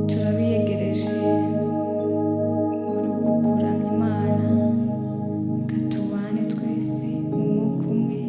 Turabiyegereje muri uku kuramya Imana. Reka tubane twese mu mwuka umwe.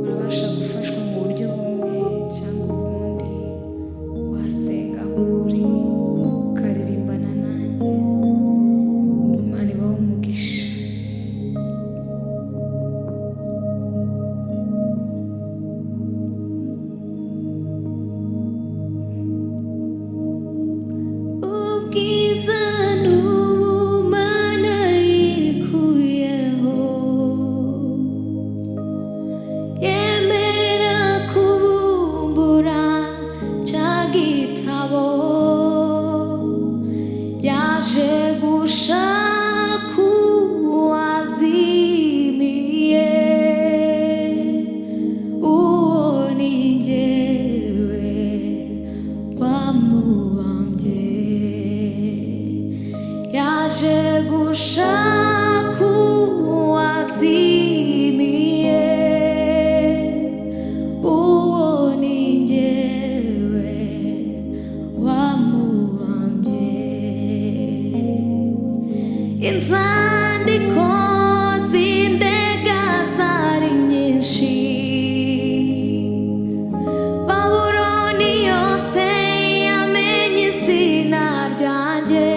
Urabasha gufashwa mu buryo bumwe cyangwa ubundi. Wasenga aho uri, ukaririmbana nanjye. Imana ibahe umugisha. Ubwiza n'ubumana yikuyeho, yemera kubumbura cya gitabo. Yaje gushaka uwazimiye, uwo ni jyewe wamubambye. Yaje gushaka uwazimiye, uwo ni jyewe wamubambye. Inzandiko z'indega zari nyinshi, Babuloni yose yamenye izina ryanjye.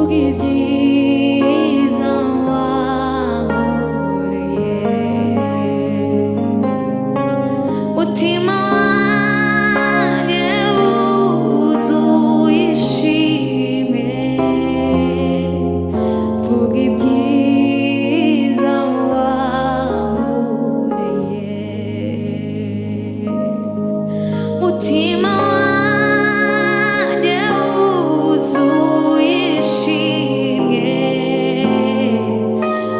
Mvuga ibyiza wankoreye. Mutima wanjye wuzuye ishimwe, mvuga ibyiza wankoreye. Mutima wanjye wuzuye ishimwe,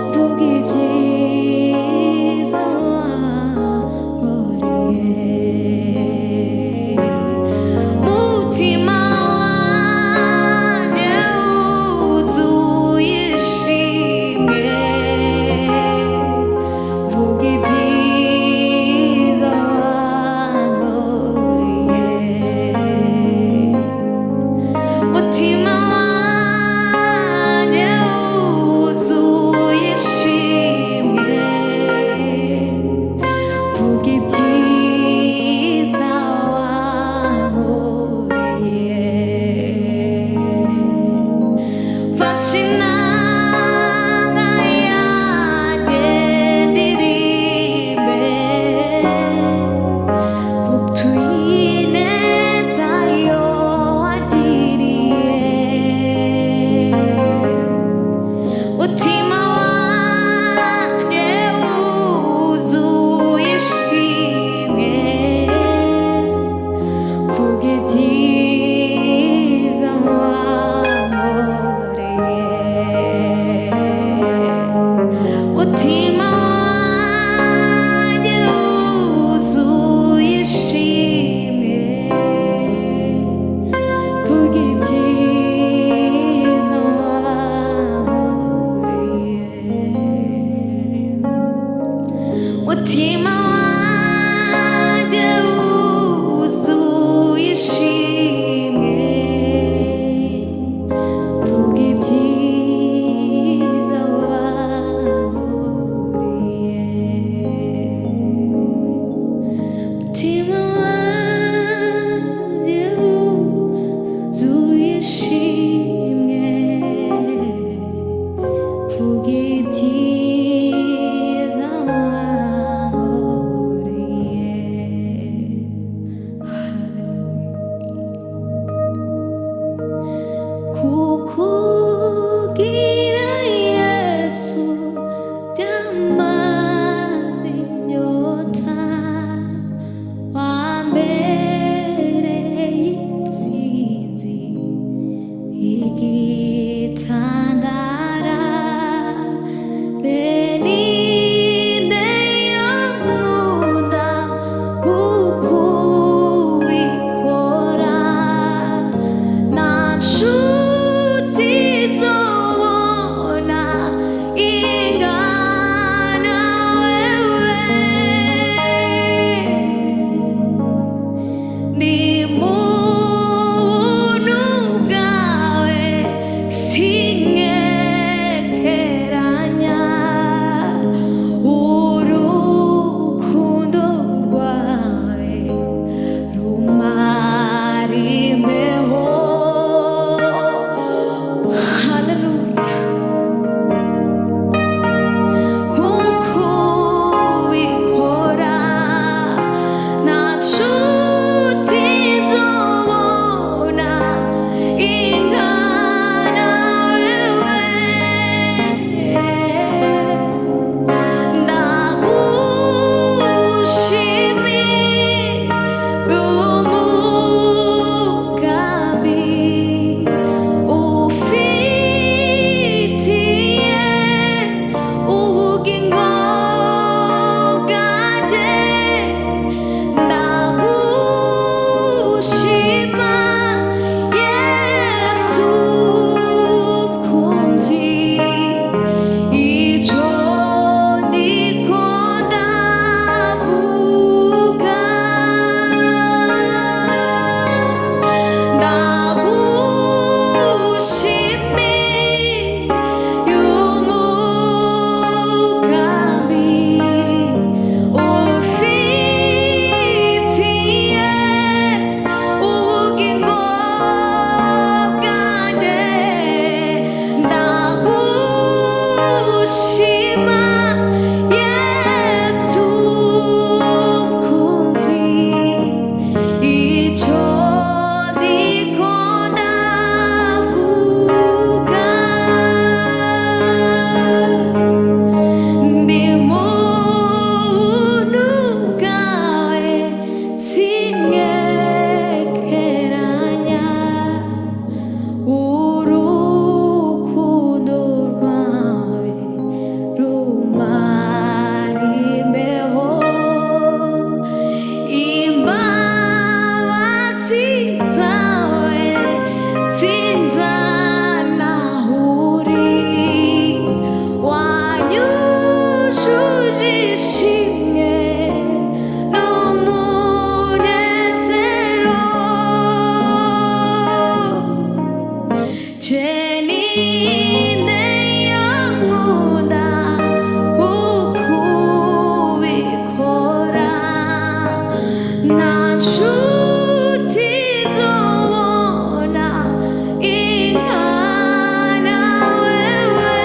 mvuga ibyiza wankoreye. Mutima wanjye wuzuye ishimwe, mvuga ibyiza wankoreye. Mutima wanjye wuzuye ishimwe, mvuga ibyiza wankoreye. Mfashe inanga yanjye ndirimbe, mvuga ineza yo wangiriye. Mutima wanjye wuzuye ishimwe, mvuga ibyiza wankoreye. Ndagushima Yesu mukunzi, icyo ndiko ndavuga, ndi mu buntu bwawe sinkekeranya, urukundo rwawe rumara imbeho, imbabazi zawe zinzana aho uri, wanyujuje ishimwe n'umunezero. Jenine yankunda ukubikora, nta nshuti nzobona ingana wewe.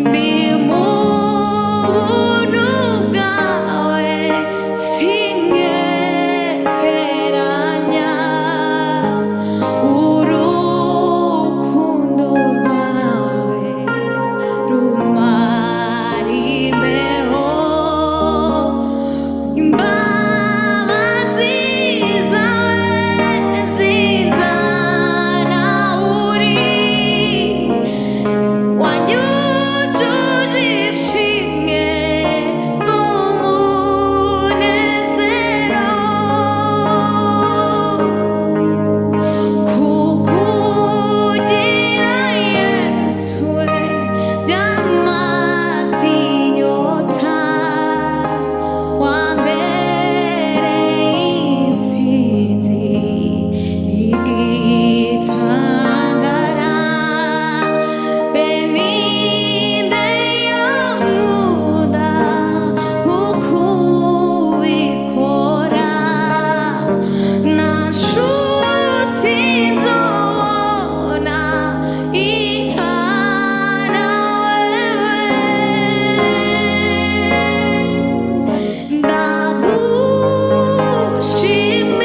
Ndi mu buntu bwawe sinkekeranya, urukundo rwawe rumara imbeho, imbabazi zawe zinzana aho uri, wanyujuje ishimwe n'umunezero. Kukugira Yesu byamaze inyota, wambereye intsinzi igitangara, beninde yankunda ukubikora, nta nshuti nzobona ingana wewe.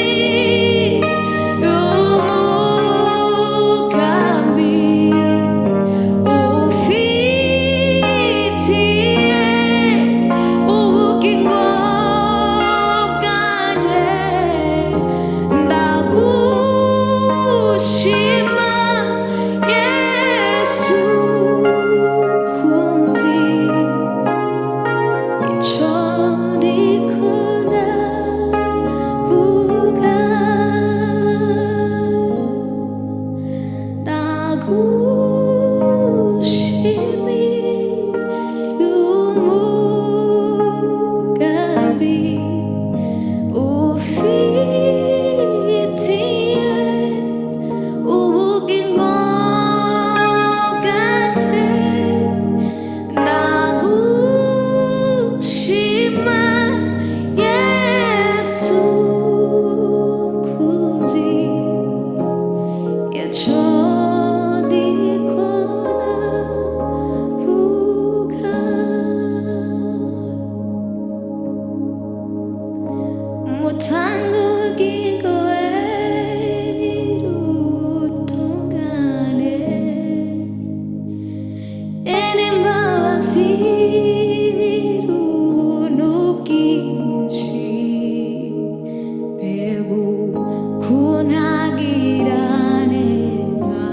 Ndagushimiye umugambi ufitiye ubugingo bwanjye, ndagushima Yesu kunzi, icyo ndiko ndavuga. Ndagushimiye umugambi ufitiye ubugingo bwanjye, ndagushima Yesu kunzi, icyo ndiko ndavuga. Mutanga ubugingo we nyir'ubutungane, ene imbabazi nyir'ubuntu bwinshi, mbega ukuntu agira neza.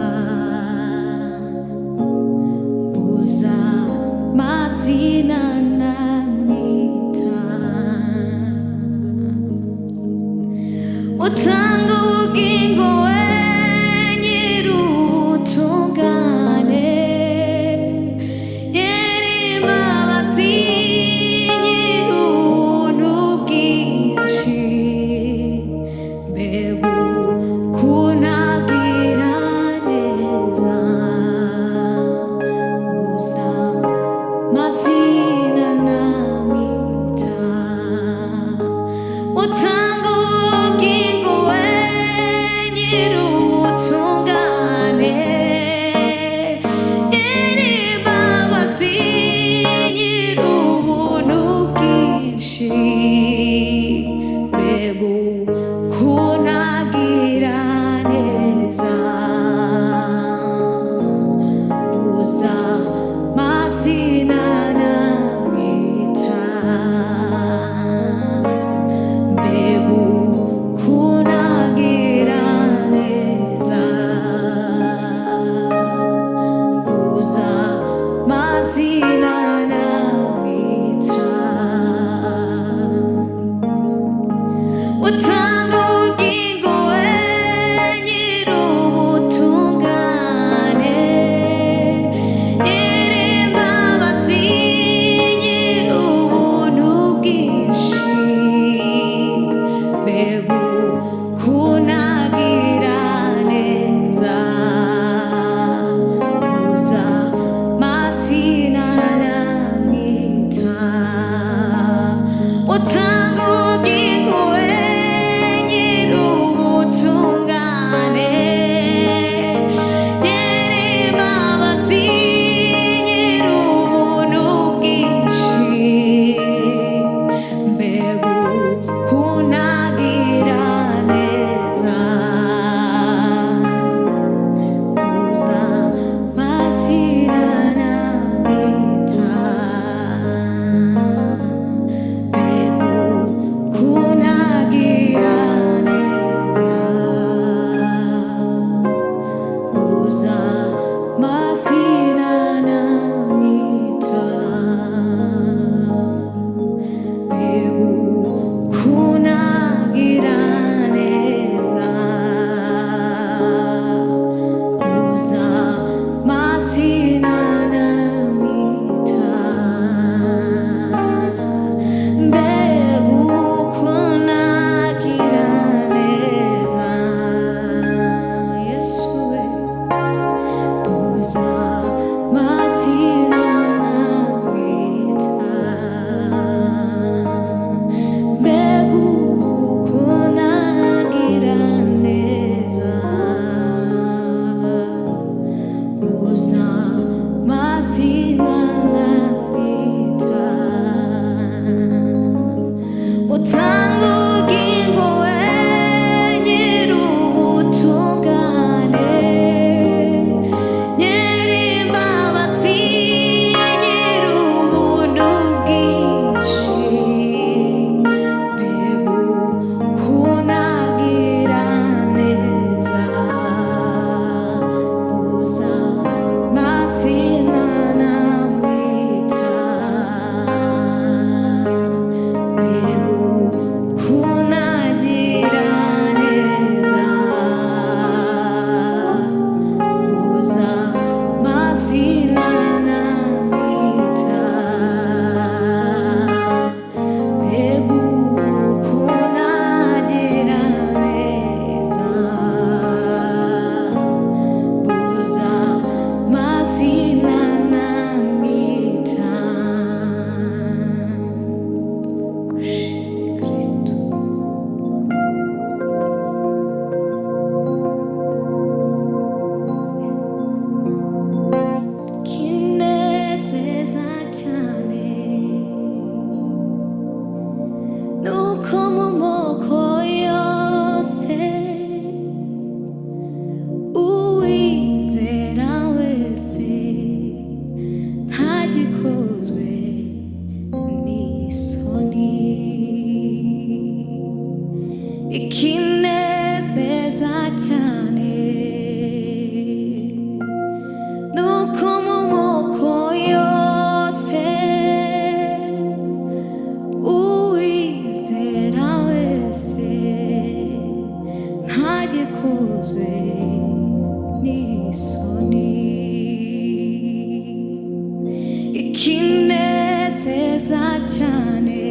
neza cyane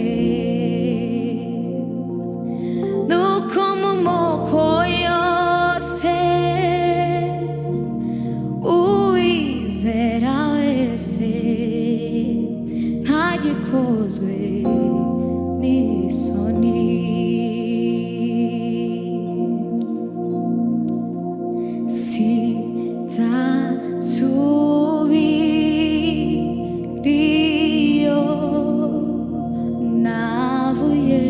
nuko mu moko yose uwizera wese ntagikozwe n'isoni. Sinzasubiriyo navuye,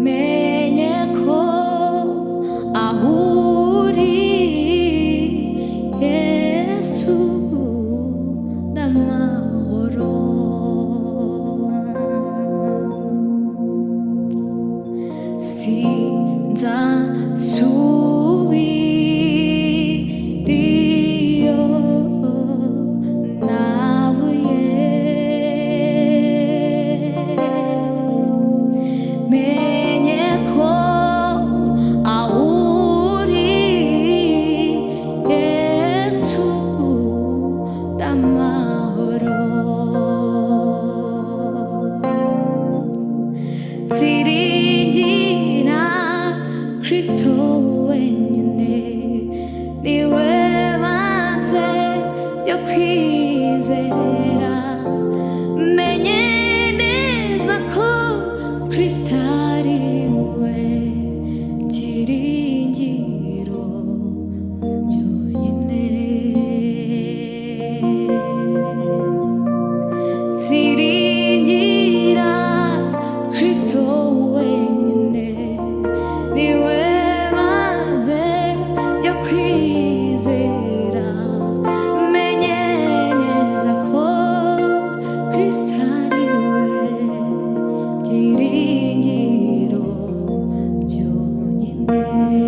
menye ko aho uri Yesu n'amahoro. Sinzasubiriyo navuye, menye ko aho uri Yesu n'amahoro. Ziringira Kristo wenyine, niwe banze yo kwizera, menye neza ko Kristo ari we byiringiro byonyine. Ziringira Kristo wenyine, niwe maze yo kwizera, menye neza ko Kristo ari we byiringiro byonyine.